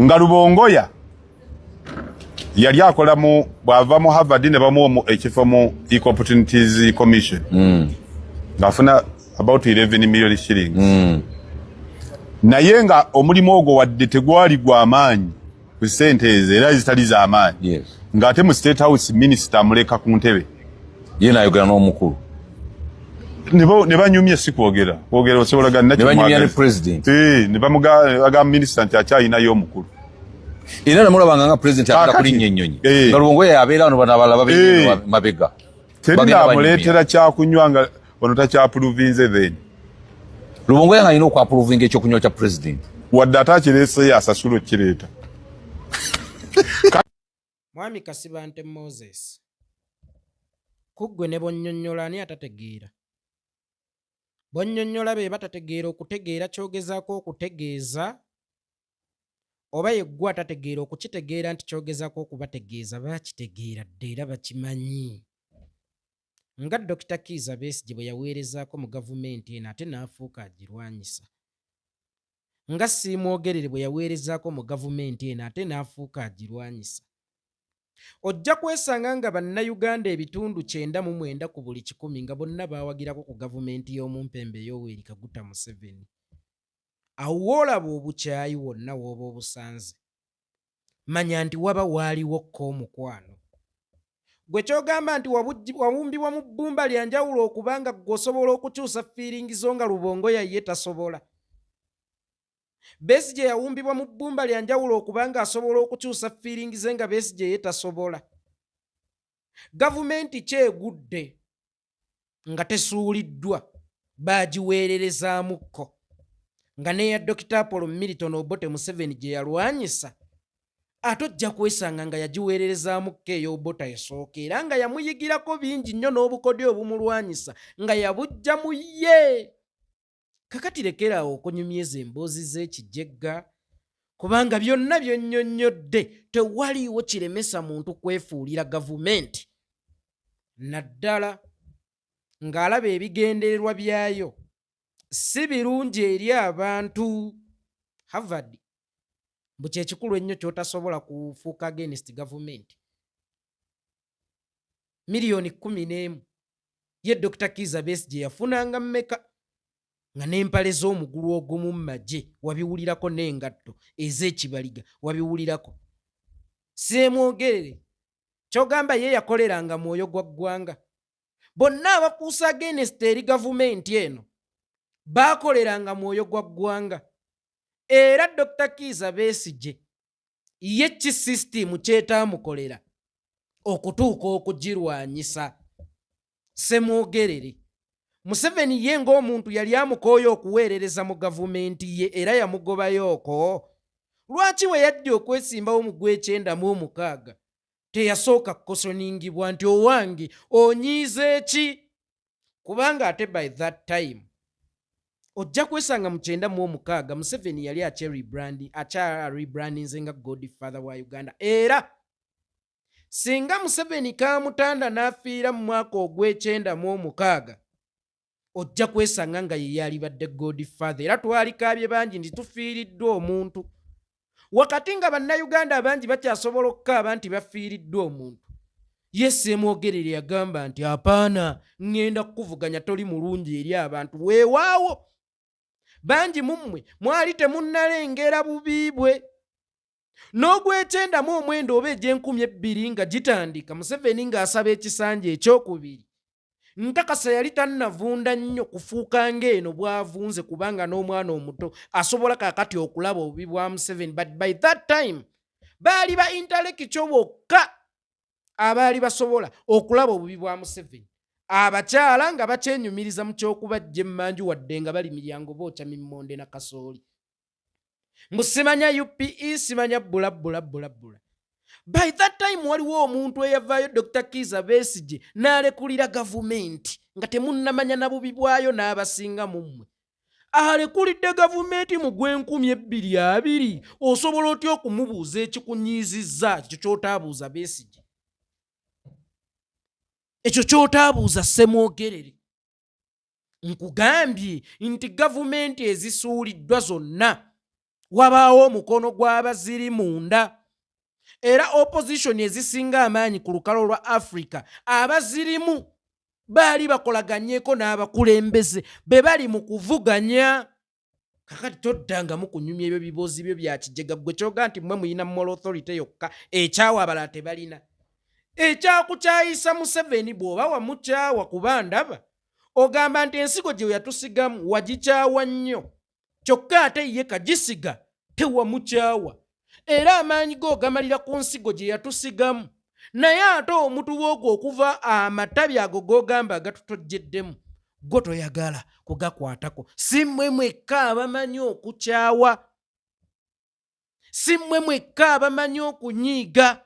Nga Lubongoya yali akola mu, bw'ava mu Harvard ne bamuwa ekifo mu Equal Opportunities Commission, ng'afuna about 11 million shillings, naye nga omulimu ogwo wadde tegwali gwa maanyi ku ssente ezo era zitali z'amaanyi, ng'ate mu State House minisita amuleka ku ntebe. Ye nayogera n'omukulu. Ne banyumya, si kwogera kwogera, osobola ganna. Ne banyumya ne president. Ne bamugamba minisita nti akyayinayo omukulu. Era namulabanga nga president agenda kulinnya ennyonyi, nga Lubongoya yabeera wano, bano abalala babeera mabega. Teri namuleetera kyakunywa nga ono takyapprovinze then. Lubongoya nga alina okwapprovinga ekyokunywa kya president. Wadde ate akireeseyo, asasula okkireeta. Mwami Kasibante Moses, ku ggwe ne bonnyonnyola ani atategeera? Bonnyonnyola be batategeera okutegeera kyogezaako okutegeeza, oba ye ggwe atategeera okukitegeera nti kyogezaako okubategeeza baakitegeera dda era bakimanyi? Nga Dr Kiiza Besigye bwe yaweerezaako mu gavumenti eno ate n'afuuka agirwanyisa, nga Siimwogerere bwe yaweerezaako mu gavumenti eno ate n'afuuka agirwanyisa, ojja kwesanga nga Bannayuganda ebitundu 99 ku buli 100 nga bonna baawagirako ku gavumenti y'omumpembe Yoweri Kaguta Museveni. Awo woolaba obukyayi wonna w'oba obusanze, manya nti waba waaliwo kko omukwano. Gwe kyogamba nti wawumbibwa mu bbumba lya njawulo okubanga ggwe osobola okukyusa feelings zo nga Lubongoya ye tasobola. Besigye yawumbibwa mu bbumba lya njawulo okubanga asobola okukyusa feelings ze nga Besigye ye tasobola. Gavumenti kyegudde nga tesuuliddwa, baagiweererezaamu-kko nga n'eya Dr Apollo Milton Obote Museveni gye yalwanyisa, ate ojja kwesanga nga yagiweererezaamu-kko ey'Obote esooka, era nga yamuyigirako bingi nnyo n'obukodyo obumulwanyisa nga yabujja mu ye. Kakati lekeraawo okunyumyeza emboozi z'ekijegga, kubanga byonna byonnyonnyodde tewaliiwo kiremesa muntu kwefuulira gavumenti, naddala ng'alaba ebigendererwa byayo si birungi eri abantu. Harvard mbu kyekikulu ennyo ky'otasobola kufuuka against gavumenti. Miliyoni 11 ye Dr Kiiza Besigye yafunanga mmeka, nga n'empale z'omugulu ogumu mu magye wabiwulirako, n'engatto ez'ekibaliga wabiwulirako? Seemwogerere kyogamba ye yakoleranga mwoyo gwa ggwanga. Bonna abakuusa against eri gavumenti eno baakoleranga mwoyo gwa ggwanga. Era Dr Kiiza Besigye ye ki system kyetaamukolera okutuuka okugirwanyisa? Semwogerere, Museveni ye ng'omuntu yali amukooye okuweerereza mu gavumenti ye era yamugobayooko. Lwaki we yajja okwesimbawo mu gw'ekyenda mu omukaaga teyasooka kuquestioningibwa nti owange onyiize ki? Kubanga ate by that time ojja kwesanga mu 96 Museveni yali akya rebrandinze nga godfather wa Uganda. Era singa Museveni kamutanda n'afiira mu mwaka ogw'ekyenda mu omukaaga, ojja kwesanga nga ye yalibadde godfather, era twalikaabye bangi nti tufiiriddwa omuntu, wakati nga Bannayuganda abangi bakyasobola okukaaba nti bafiiriddwa omuntu. Ye Seemwogerere yagamba nti apaana, ŋŋenda kukuvuganya, toli mulungi eri abantu. Weewaawo bangi mu mmwe mwali temunnalengera bubi bwe n'ogwekyenda mu omwenda oba egy'enkumi ebbiri nga gitandika, Museveni ng'asaba ekisanja ekyokubiri. Nkakasa yali tannavunda nnyo kufuuka ng'eno bw'avunze, kubanga n'omwana omuto asobola kaakati okulaba obubi bwa Museveni. But by that time baali ba intellectual bokka abaali basobola okulaba obubi bwa Museveni, abakyala nga bakyenyumiriza mu kyokubajja emmanju, wadde nga bali miryango bookya mimmonde na kasooli, mbu simanya UPE, simanya bula bula bula bula. By that time waliwo omuntu eyavaayo, Dr Kiiza Besigye, n'alekulira gavumenti nga temunnamanya na bubi bwayo. N'abasinga mu mmwe alekulidde gavumenti mu gw'enkumi ebbiri abiri. Osobola otya okumubuuza ekikunyiizizza? Ekyo ky'otaabuuza Besigye, ekyo ky'otaabuuza Ssemwogerere. Nkugambye nti gavumenti ezisuuliddwa zonna Wabaawo omukono gw'abaziri munda. Era opposition ezisinga amaanyi ku lukalo lwa Africa abazirimu baali bakolaganyeko n'abakulembeze be bali mu kuvuganya. Kakati toddangamu kunyumya ebyo biboozi byo bya kijega ggwe kyoga nti mmwe muyina moral authority yokka ekyawa abalala tebalina. Ekyakukyayisa Museveni bw'oba wamukyawa kuba ndaba ogamba nti ensigo gye yatusigamu wagikyawa nnyo, kyokka ate ye kagisiga tewamukyawa, era amaanyi go ogamalira ku nsigo gye yatusigamu, naye ate omutuba ogwo okuva amatabi ago g'ogamba agatutojjeddemu gwo toyagala kugakwatako. Si mmwe mwekka abamanyi okukyawa, si mmwe mwekka abamanyi okunyiiga.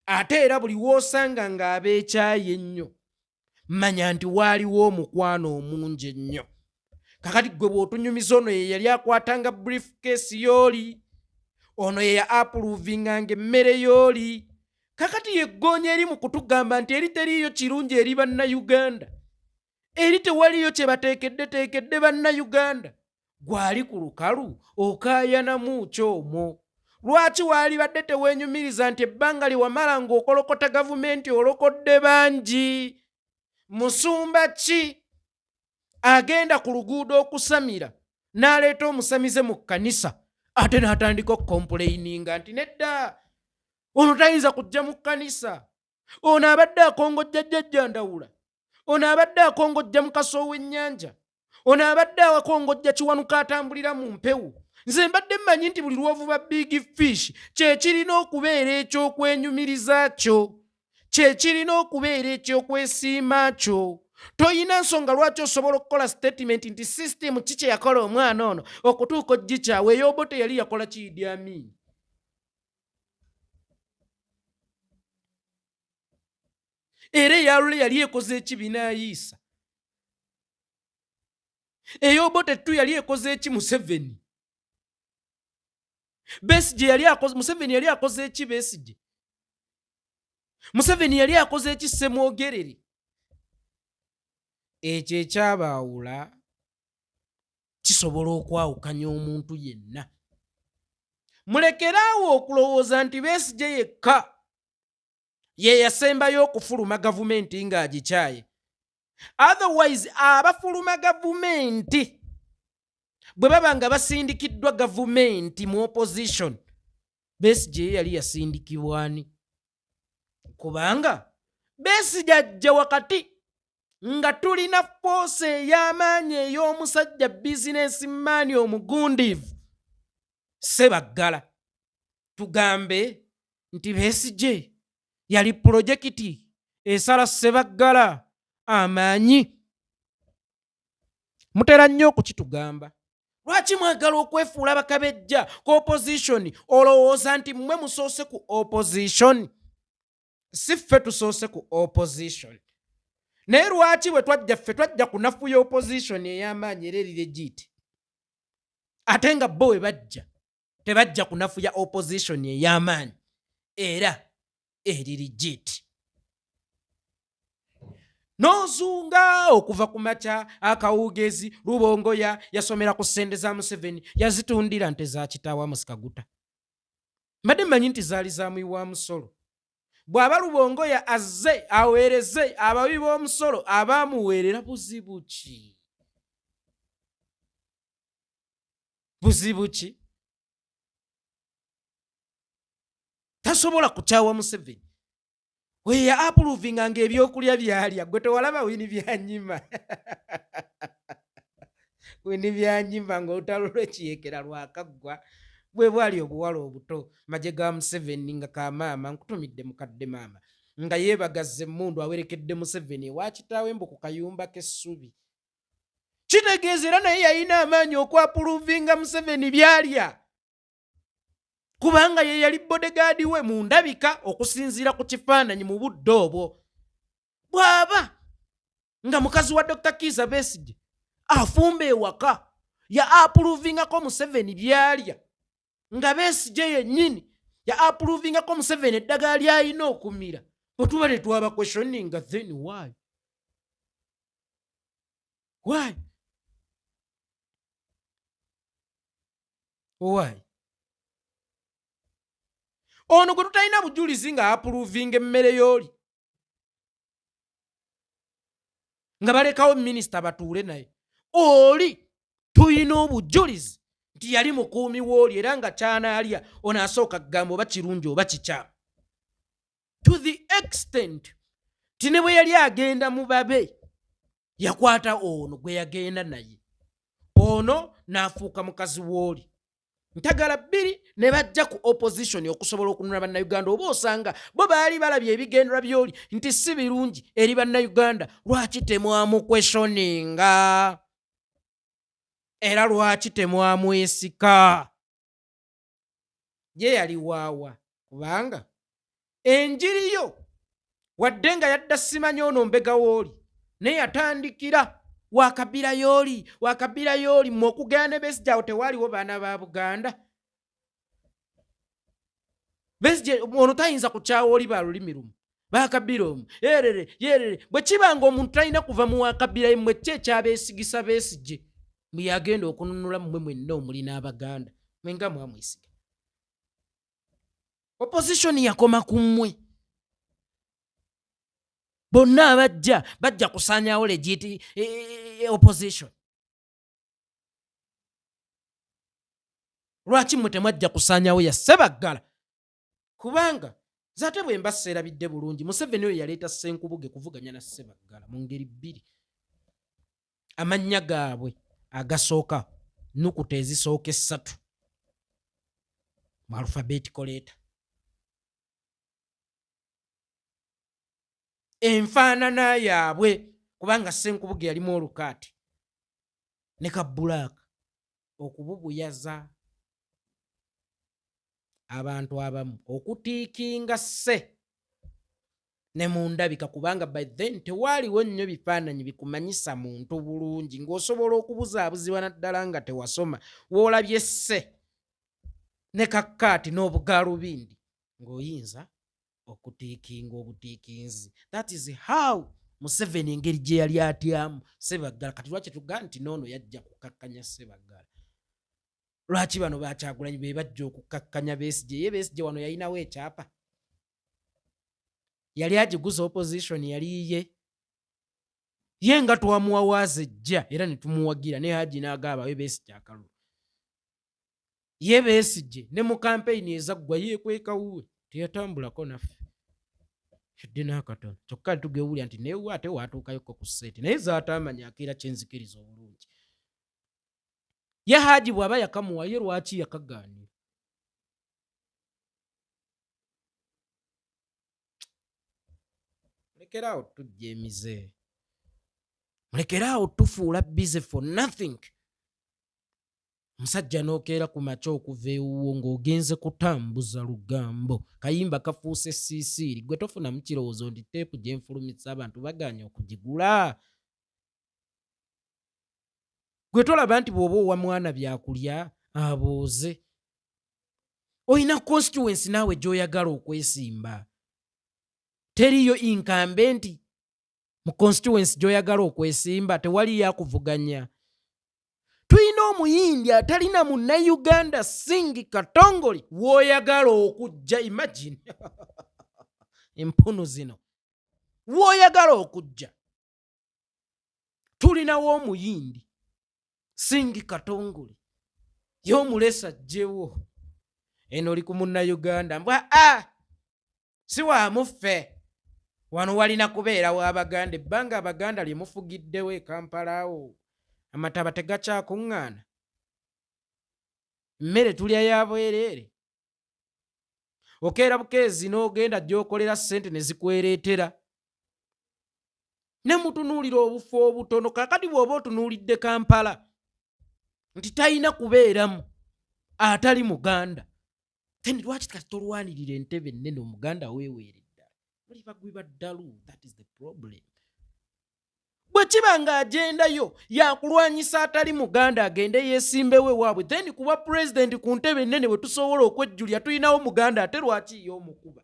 Ate era buli w'osanga ng'abeekyaye ennyo manya nti waaliwo omukwano omungi ennyo. Kakati ggwe bw'otunyumiza ono ye yali akwatanga briefcase y'oli, ono ye ya approvinganga emmere y'oli. Kakati yeggoonya eri mu kutugamba nti eri teriiyo kirungi eri bannayuganda, eri tewaliyo kye bateekeddeteekedde bannayuganda. Gwali ku lukalu okaayanamu kyomwo. Lwaki waalibadde teweenyumiriza nti ebbanga lye wamala ng'okolokota gavumenti olokodde bangi? Musumba ki agenda ku luguudo okusamira n'aleeta omusamize mu kkanisa ate n'atandika okukompuleyininga nti nedda ono tayinza kujja mu kkanisa, ono abadde akongojja jjajja Ndawula, ono abadde akongojja Mukasa ow'ennyanja, ono abadde akongojja Kiwanuka atambulira mu mpewo. Nze mbadde mmanyi nti buli lw'ovuba big fish kye kirina okubeera ekyokwenyumiriza kyo, kye kirina okubeera ekyokwesiima kyo. Toyina nsonga lwaki osobola okukola statement nti system ki kye yakola omwana ono okutuuka ogikyawa. Ey'obo teyali yakola ki Idi Amin? Era eyalule yali ekoze eki Binaayiisa? Ey'obo tettu yali ekoze eki Museveni? Besigye yali akoze, Museveni yali akoze eki Besigye? Museveni yali akoze eki Ssemwogerere? Ekyo ekyabaawula kisobola okwawukanya omuntu yenna. Mulekeraawo okulowooza nti Besigye yekka ye yasembayo okufuluma gavumenti ng'agikyaye. Otherwise abafuluma gavumenti bwe baba nga basindikiddwa gavumenti mu opposition, Besigye ye yali yasindikibwa ani? Kubanga Besigye ajja wakati nga tulina force ey'amaanyi ey'omusajja bizinesi maani omugundiivu Ssebaggala. Tugambe nti Besigye yali pulojekiti esala Ssebaggala amaanyi. Mutera nnyo okukitugamba. Lwaki mwagala okwefuula bakabejja ku opposition? Olowooza nti mmwe musoose ku opposition? Si ffe tusoose ku opposition. Naye lwaki bwe twajja ffe twajja kunafuya opposition ey'amaanyi era eri legit, ate nga bo we bajja tebajja kunafuya opposition ey'amaanyi era eri legit? N'ozunga okuva ku makya akawugezi Lubongoya yasomera ku ssente za Museveni, yazitundira nte za kitaawe Amos Kaguta. Mbadde mmanyi nti zaali za muwi wa musolo. Bw'aba Lubongoya azze aweereze abawi b'omusolo abaamuweerera, buzibu ki? Buzibu ki? Tasobola kukyawa Museveni. Oyo ya approvinga nga ebyokulya byalya. Gwe tewalaba Wini Byanyima? Wini Byanyima ng'olutalo lw'ekiyekera lwakaggwa, bwe bwali obuwala obuto magye ga Museveni nga kamaama nkutumidde mukadde maama nga yeebagazza emmundu awerekedde Museveni ewa kitaawe mbu ku kayumba k'essubi. Kitegeeza era naye yalina amaanyi okwapuruvinga Museveni byalya, kubanga ye yali bodyguard we mu ndabika okusinziira ku kifaananyi mu budde obwo. Bw'aba nga mukazi wa Dr. Kiiza Besigye afumba ewaka ya apuruvingako Museveni byalya, nga Besigye yennyini ya apuruvingako Museveni eddagala ly'alina okumira, bwe tuba tetwaba questioninga, then why? Why? Owaayi ono gwe tutalina bujulizi nga apuruvinga emmere y'oli nga balekawo minisita batuule naye oli tulina obujulizi nti yali mukuumi w'oli era nga kyanaalya ono asooka kugamba oba kirungi oba kikyamu to the extent nti ne bwe yali agenda mu babe yakwata ono gwe yagenda naye ono n'afuuka mukazi w'oli ntagala bbiri ne bajja ku opposition okusobola okununula bannayuganda oba osanga bo baali balabye ebigendera byoli nti si birungi eri bannayuganda lwaki temwamukweshoninga era lwaki temwamwesika ye yali waawa kubanga enjiri yo wadde nga yadda simanyi ono mbega wooli naye yatandikira wakabira yooli wakabira yooli mwe okugenda ne Besigye awo tewaaliwo baana ba Buganda. Besigye ono tayinza kukyawa oli ba lulimi lumu bakabira omu yerere yerere bwe kiba nga omuntu talina kuva mu wakabira ye mmwe ki ekyabeesigisa Besigye mbu yagenda okununula mmwe mwenna omuli n'Abaganda mwe nga mwamwesiga. Opposition yakoma ku mmwe bonna abajja bajja kusaanyawo legit opposition. Lwaki mmwe temwajja kusaanyawo ya Ssebaggala? Kubanga nze ate bwe mba seerabidde bulungi Museveni oyo yaleeta Ssenkubuge kuvuganya na Ssebaggala mu ngeri bbiri. Amannya gaabwe agasooka nukuta ezisooka essatu mu alphabetical letter. Enfaanana yaabwe kubanga Ssenkubuge yalimu olukaati ne kabbulaaka okububuyaza abantu abamu okutiikinga sse ne mu ndabika kubanga by then tewaaliwo nnyo bifaananyi bikumanyisa muntu bulungi ng'osobola okubuzaabuzibwa naddala nga tewasoma w'olabye sse ne kakkaati n'obugaalubindi ng'oyinza okutiikinga obutiikinzi. That is how Museveni engeri gye yali atyamu Ssebaggala. Kati lwaki tugamba nti noono yajja kukakkanya Ssebaggala? Lwaki bano bakyagulanyi be bajja okukakkanya Besigye? Ye Besigye wano yalinawo ekyapa yali agiguza opposition yali yiye ye nga twamuwawaaza ejja era ne tumuwagira ne Haji n'agamba we Besigye akalulu. Ye Besigye ne mu kampeyini ezaggwa yeekweka wuwe teyatambulako naffe yadde n'akatono kyokka tugewulira nti newe ate waatuukayoko ku ssente naye zaatamanya akeera kyenzikiriza obulungi. Ye Haji bw'aba yakamuwa ye lwaki yakagaanira? Mulekeraawo tujja emize, mulekeraawo tufuula busy for nothing. Omusajja n'okeera ku makya okuva ewuwo ng'ogenze kutambuza lugambo kayimba kafuuse siisiiri gwe tofunamu kirowoozo nti teepu gye nfulumisa abantu bagaanye okugigula. Gwe tolaba nti bw'oba owa mwana byakulya abooze. Olina constituency naawe gy'oyagala okwesimba. Teriyo incumbent mu constituency gy'oyagala okwesimba tewaliyo akuvuganya. Tulina omuyindi atalina munnayuganda Singh Katongole w'oyagala okujja imagine empunu zino w'oyagala okujja. Tulinawo omuyindi Singh Katongole y'omulesa ajjewo eno oli ku munnayuganda mbwa a si wamuffe wano walina kubeera w'Abaganda ebbanga Abaganda lye mufugiddewo e Kampala awo amataba tegakyakuŋŋaana mmere tulya ya bwereere okeera bukeezi n'ogenda gy'okolera ssente ne zikwereetera ne mutunuulira obufo obutono. Kaakati bw'oba otunuulidde Kampala nti talina kubeeramu atali Muganda then lwaki kati tolwanirira entebe ennene Omuganda weeweere ddala? Muli bagwi ba ddalu, that is the problem. Bwe kiba nga agendayo yakulwanyisa atali Muganda agende yeesimbewo ewaabwe then kuba pulezidenti ku ntebe ennene bwe tusobola okwejjulya tulinawo Muganda ate lwaki ye omukuba?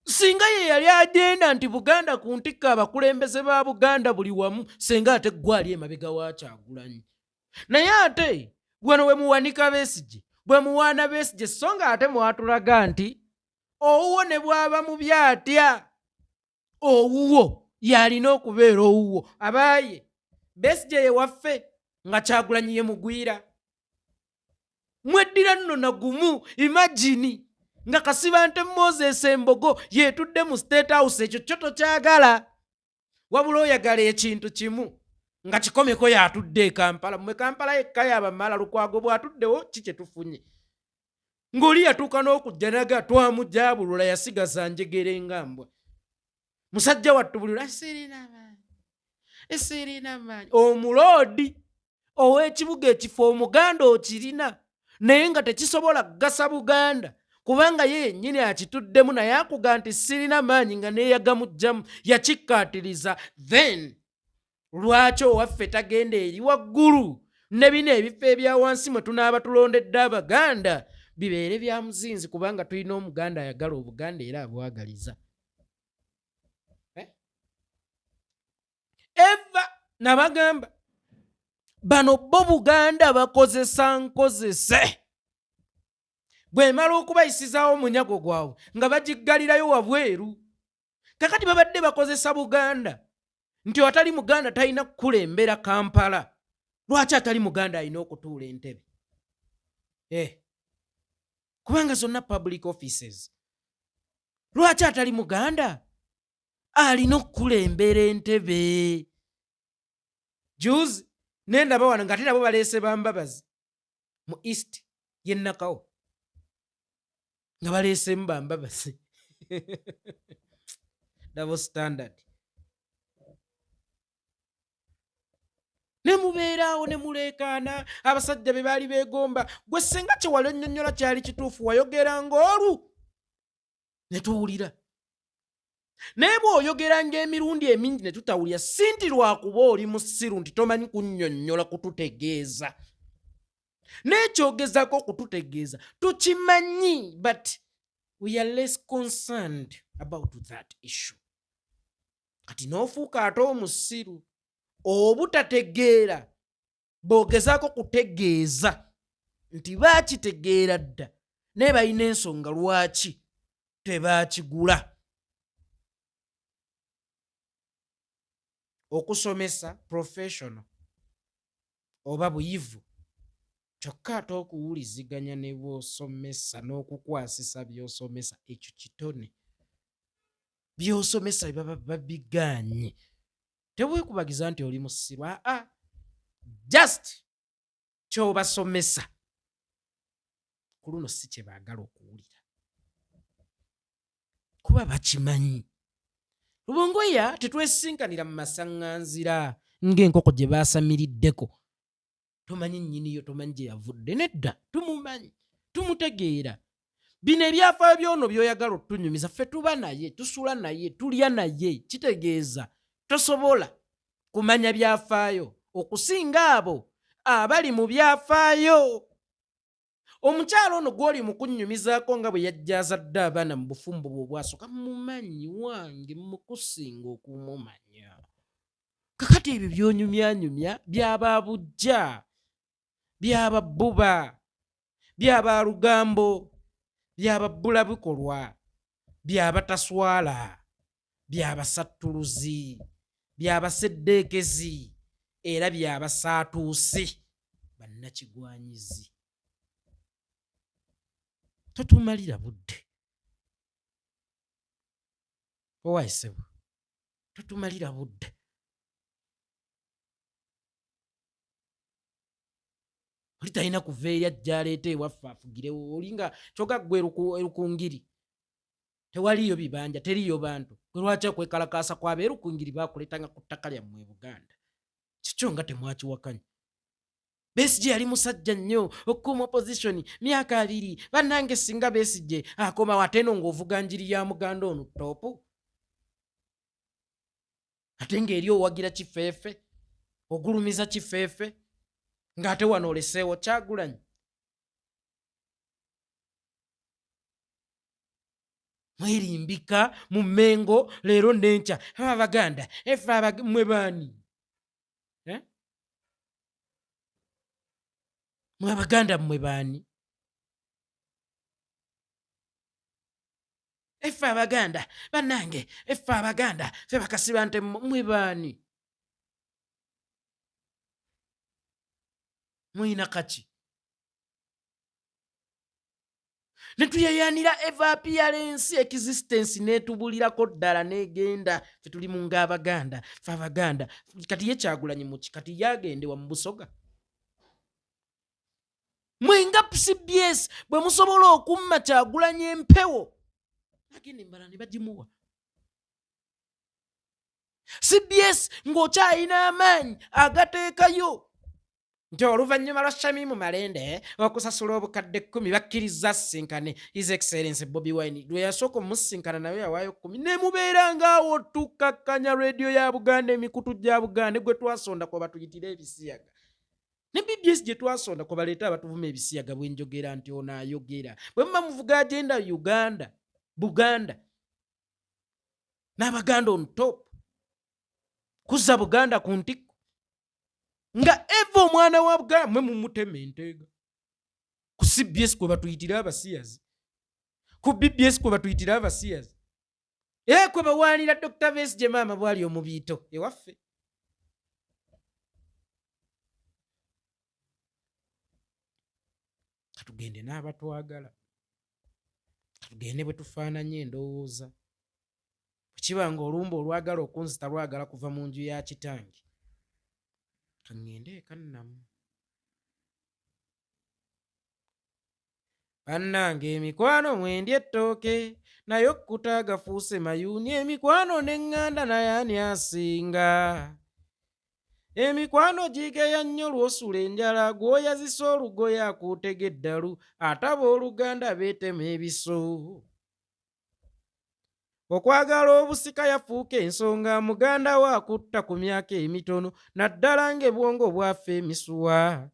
Singa ye yali agenda nti Buganda ku ntikko abakulembeze ba Buganda buli wamu senga ate ggwe ali emabega wa Kyagulanyi. Naye ate wano we muwanika Besigye, bwe muwaana Besigye, so nga ate mwatulaga nti owuwo ne bw'aba mubi atya, owuwo y'alina okubeera owuwo. Abaaye Besigye ye waffe nga Kyagulanyi ye mugwira. Mweddira nno na gumu. Imagine nga Kasibante Moses Embogo yeetudde mu State House, ekyo kyo tokyagala, wabula oyagala ekintu kimu nga kikomeko y'atudde e Kampala. Mmwe Kampala yekka yabamala, Lukwago bw'atuddewo ki kye tufunye? Ng'oli yatuuka n'okujja naga twamujabulula, yasigaza njegere nga mbwa. Musajja wattu buli sirina maanyi, sirina maanyi. Omuloodi ow'ekibuga ekifo Omuganda okirina, naye nga tekisobola kugasa Buganda kubanga ye yennyini akituddemu, naye akuga nti sirina maanyi nga neeyagamuggyamu, yakikkaatiriza. Then lwaki owaffe tagenda eri waggulu ne bino ebifo ebya wansi mwe tunaaba tulondedde Abaganda bibeere bya muzinzi, kubanga tulina Omuganda ayagala Obuganda era abwagaliza. Eva nabagamba bano bo Buganda bakozesa nkozese, bwemala okubayisizaawo omunyago gwabwe nga bagiggalirayo wabweru. Kakati babadde bakozesa Buganda nti atali Muganda talina kukulembera Kampala. Lwaki atali Muganda alina okutuula entebe? Kubanga zonna public offices. Lwaki atali Muganda alina okukulembera entebe? Juzi nendaba wano nga ate nabo baleese Bambabazi mu East y'e Nakawa, nga baleeseemu Bambabazi. Double standard. Ne mubeeraawo ne muleekaana abasajja be baali beegomba. Gwe senga kye wali onnyonnyola kyali kituufu, wayogera ng'olu ne tuwulira, naye bw'oyogera ng'emirundi emingi ne tutawulira, si nti lwakuba oli musiru nti tomanyi kunnyonnyola kututegeeza, n'ekyogezaako okututegeeza tukimanyi, but we are less concerned about that issue. Kati n'ofuuka ate omusiru obutategeera bw'ogezaako kutegeeza nti baakitegeera dda, naye balina ensonga lwaki tebaakigula. Okusomesa professional oba buyivu, kyokka ate okuwuliziganya ne bw'osomesa n'okukwasisa by'osomesa, ekyo kitone. By'osomesa baba babigaanye, teweekubagiza nti oli musiru. Aa, just ky'obasomesa ku luno si kye baagala okuwulira, kuba bakimanyi. Lubongoya tetwesinkanira mu masaŋŋanzira ng'enkoko gye baasamiriddeko, tomanyi nnyiniyo, tomanyi gye yavudde. Nedda, tumumanyi, tumutegeera. Bino ebyafaayo byono by'oyagala otunyumiza, ffe tuba naye, tusula naye, tulya naye. Kitegeeza tosobola kumanya byafaayo okusinga abo abali mu byafaayo. Omukyalo ono gw'oli mu kunnyumizaako nga bwe yajja azadde abaana mu bufumbo bwe obwasooka, mumanyi wange mukusinga okumumanya. Kakati ebyo by'onyumyanyumya byaba bujja, byaba bbuba, byaba lugambo, byaba bbula bikolwa, byaba taswala, byabasattuluzi, byabaseddeekezi, era byabasaatuusi bannakigwanyizi. Totumalira budde, owaisebwa, totumalira budde. Oli talina kuva eri ajja aleeta ewaffe afugirewo. Oli nga kyoga ggwe erukungiri tewaliyo bibanja, teriyo bantu. Gwe lwaki okwekalakaasa kwaba erukungiri bakuleetanga ku ttaka lyammwe e Buganda? Kikyo nga temwakiwakanya. Besigye yali musajja nnyo okukuuma opposition myaka 20. Bannange, singa Besigye akomawo, ate eno ng'ovuga njiri ya muganda ono top, ate ng'eri owagira kifeefe, ogulumiza kifeefe, ng'ate wano oleseewo Kyagulanyi. Mwerimbika mu Mmengo leero nenkya Abaganda efe mwe baani, eh? Mwe Abaganda mmwe baani? Effe Abaganda bannange, effe Abaganda ffe bakasiba nte, mmwe baani? Muyina kaki? Ne tuyayanira eva appearance, existence netubulirako ddala negenda. Fe tuli mu ng'Abaganda, fe Abaganda. Kati ye Kyagulanyi muki? Kati yagendewa mu Busoga? Mwenga CBS bwe musobola okumma Kyagulanyi empewo, agenda embala ne bagimuwa. CBS ng'okyalina amaanyi agateekayo nti oluvannyuma lwa Shamimu Malende okusasula obukadde 10, bakkiriza sinkane His Excellence Bobi Wine. Lwe yasooka omusinkana naye yawaayo 10, ne mubeera ngaawo tukkakkanya rediyo ya Buganda, emikutu gya Buganda gwe twasonda kwe batuyitira ebisiyaga, ne BBS gye twasonda kwe baleeta abatuvuma ebisiyaga. Bwe njogera nti ono ayogera, bwe muba muvuga agenda Uganda, Buganda n'Abaganda on top, kuzza Buganda ku ntikko, nga eva omwana wa Buganda mwe mumutema enteega. Ku CBS kwe batuyitira abasiyazi, ku BBS kwe batuyitira abasiyazi, era kwe bawaanira Dr Besigye maama bwali omubiito ewaffe. Katugende n'abatwagala, katugende bwe tufaananye endowooza. Bwe kiba nga olumba olwagala okunzita lwagala kuva mu nju ya kitange, kaŋŋende ekannamu. Bannange, emikwano mwendi ettooke naye okkuta agafuuse mayuuni. Emikwano n'eŋŋanda naye ani asinga? Emikwano gigeya nnyo lw'osula enjala, gw'oyazisa olugoye akuutega eddalu, ate abooluganda beetema ebiso. Okwagala obusika yafuuka ensonga, muganda we akutta ku myaka emitono, naddala ng'ebwongo bwaffe emisuwa.